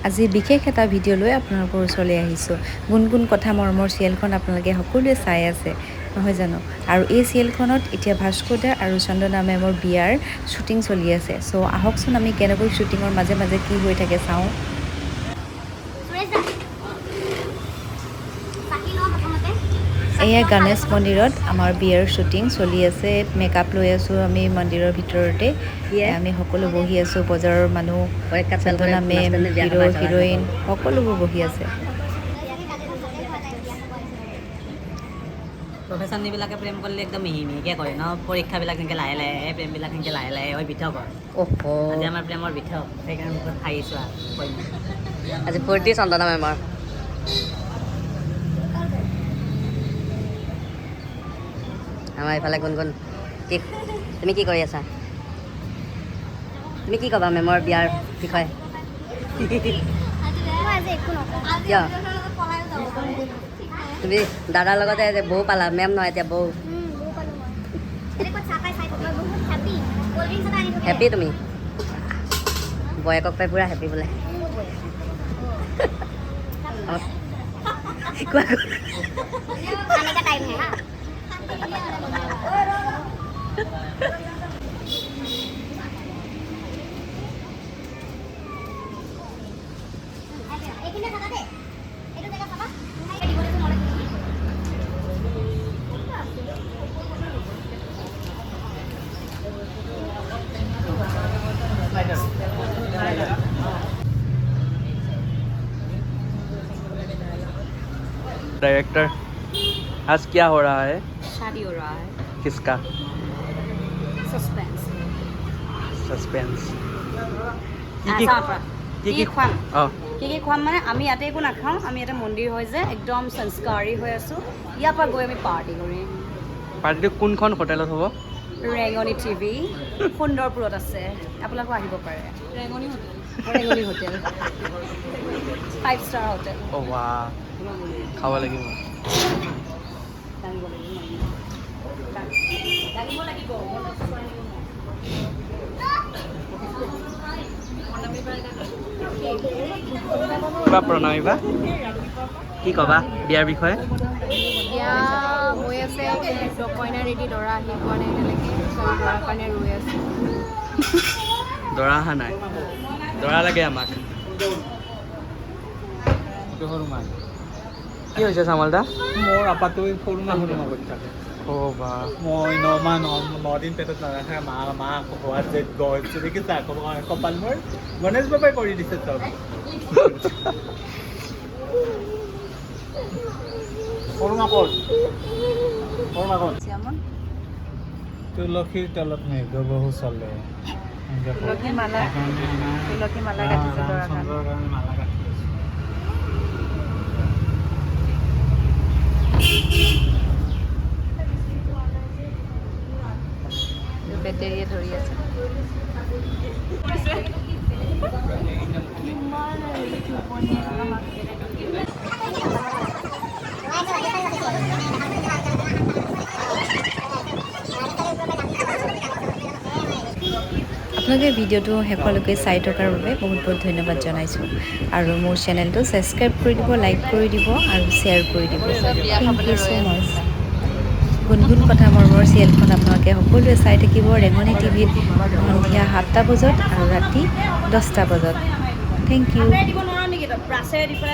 আজি বিশেষ এটা ভিডিঅ' লৈ আপোনালোকৰ ওচৰলৈ আহিছোঁ। গুণগুণ কথা মৰমৰ চিৰিয়েলখন আপোনালোকে সকলোৱে চাই আছে, নহয় জানো? আৰু এই চিৰিয়েলখনত এতিয়া ভাস্কৰ দা আৰু চন্দনা মেমৰ বিয়াৰ শ্বুটিং চলি আছে। চ' আহকচোন, আমি কেনেকৈ শ্বুটিঙৰ মাজে মাজে কি হৈ থাকে চাওঁ। সুৰেশ দা, চাকি লওঁ প্ৰথমতে। এয়া গণেশ মন্দিৰত আমাৰ বিয়াৰ শ্বুটিং চলি আছে। মেকআপ লৈ আছোঁ আমি মন্দিৰৰ ভিতৰতে। আমি সকলো বহি আছোঁ, বজাৰৰ মানুহ, চন্দনা মেম, হিৰ' হিৰইন সকলোবোৰ বহি আছে। প্ৰফেচাৰনীবিলাকে প্ৰেম কৰিলে একদম মিহি মিহিকে কৰে ন। পৰীক্ষাবিলাক সেনেকৈ লাহে লাহে, প্ৰেমবিলাক সেনেকৈ লাহে লাহে হয়, পৃথক হয়। আজি আমাৰ প্ৰেমৰ পৃথক, সেইকাৰণে মুখত খাইছোঁ আৰু কইনা। আজি ফূৰ্তি চন্দনা মেমৰ। আমাৰ এইফালে গুণগুণ, কি তুমি কি কৰি আছা? তুমি কি ক'বা মেমৰ বিয়াৰ বিষয়ে? মই আজি একো নকওঁ। কিয়? পলাই যাব। তুমি দাদাৰ লগতে যে বৌ পালা, মেম নহয় এতিয়া বৌ। বৌ পালোঁ মই। এনেকুৱা চাহ পাই চাই থাকোঁ, মই বহুত হেপী। কল্ড ড্ৰিংকছ এটা আনি থ'ব। হেপী, তুমি বয়েকক পাই পূৰা হেপী বোলে। কোৱা। खाने का टाइम है। हाँ। এইখিনি চাবা দেই, এইটো জেগা চাবা। দিব দিছো নহ'লে। डायरेक्टर, आज क्या हो रहा है? शादी हो रहा है। किसका? सस्पेंस। सस्पेंस। কি কি কি কি কি খুৱাম? অঁ। কি কি খুৱাম মানে আমি ইয়াতে একো নাখাওঁ। আমি ইয়াতে মন্দিৰ হয় যে, একদম সংস্কাৰী হৈ আছোঁ। ইয়াৰ পৰা গৈ আমি পাৰ্টি কৰিম। পাৰ্টিটো কোনখন হোটেলত হ'ব? ৰেঙনি টিভি, সুন্দৰপুৰত আছে, আপোনালোকো আহিব পাৰে। ৰেঙনি হোটেল, ৰেঙনি হোটেল, 5 ষ্টাৰ হোটেল। অ' ৱা, খাব লাগিব। দাঙিব লাগিব, দাঙিব লাগিব। মই কোৱা প্ৰণামী বা, কি ক'বা বিয়াৰ বিষয়ে? বিয়া হৈ আছে, কইনা ৰেডি, দৰা আহি পোৱা নাই এতিয়ালৈকে। চ' আমি দৰাৰ কাৰণে ৰৈ আছোঁ। দৰা অহা নাই? দৰা লাগে আমাক। কি হৈছে চামল দা? মোৰ আপাটো সৰু মা সৰু মা কৰি থাকে। অ' বা। মই 9 মাহ 9 দিন পেটত নাৰাখে মা মা হোৱাত যে গৈছো, দেখিছা কপাল মোৰ, গণেশ বাবাই কৰি দিছে চব। সৰু মা ক'ত? সৰু মা ক'ত? তুলসীৰ তলত মেঘ বহু চলে। তুলসী মালা, তুলসী মালা গাঁঠিছে দৰাৰ কাৰণে। ৰামচন্দ্ৰৰ কাৰণে মালা গাঁঠি আছে। বেটেৰীয়ে ধৰি আছে। আপোনালোকে ভিডিঅ'টো শেষলৈকে চাই থকাৰ বাবে বহুত বহুত ধন্যবাদ জনাইছোঁ আৰু মোৰ চেনেলটো ছাবস্ক্ৰাইব কৰি দিব, লাইক কৰি দিব আৰু শ্বেয়াৰ কৰি দিব। Thank you so much. গুণগুণ কথা মৰমৰ চিৰিয়েলখন আপোনালোকে সকলোৱে চাই থাকিব ৰেঙনি টিভিত সন্ধিয়া 7টা বজাত আৰু ৰাতি 10টা বজাত। Thank you. দিব নোৱাৰা নেকি তই ব্ৰাছেৰে দি পেলাই?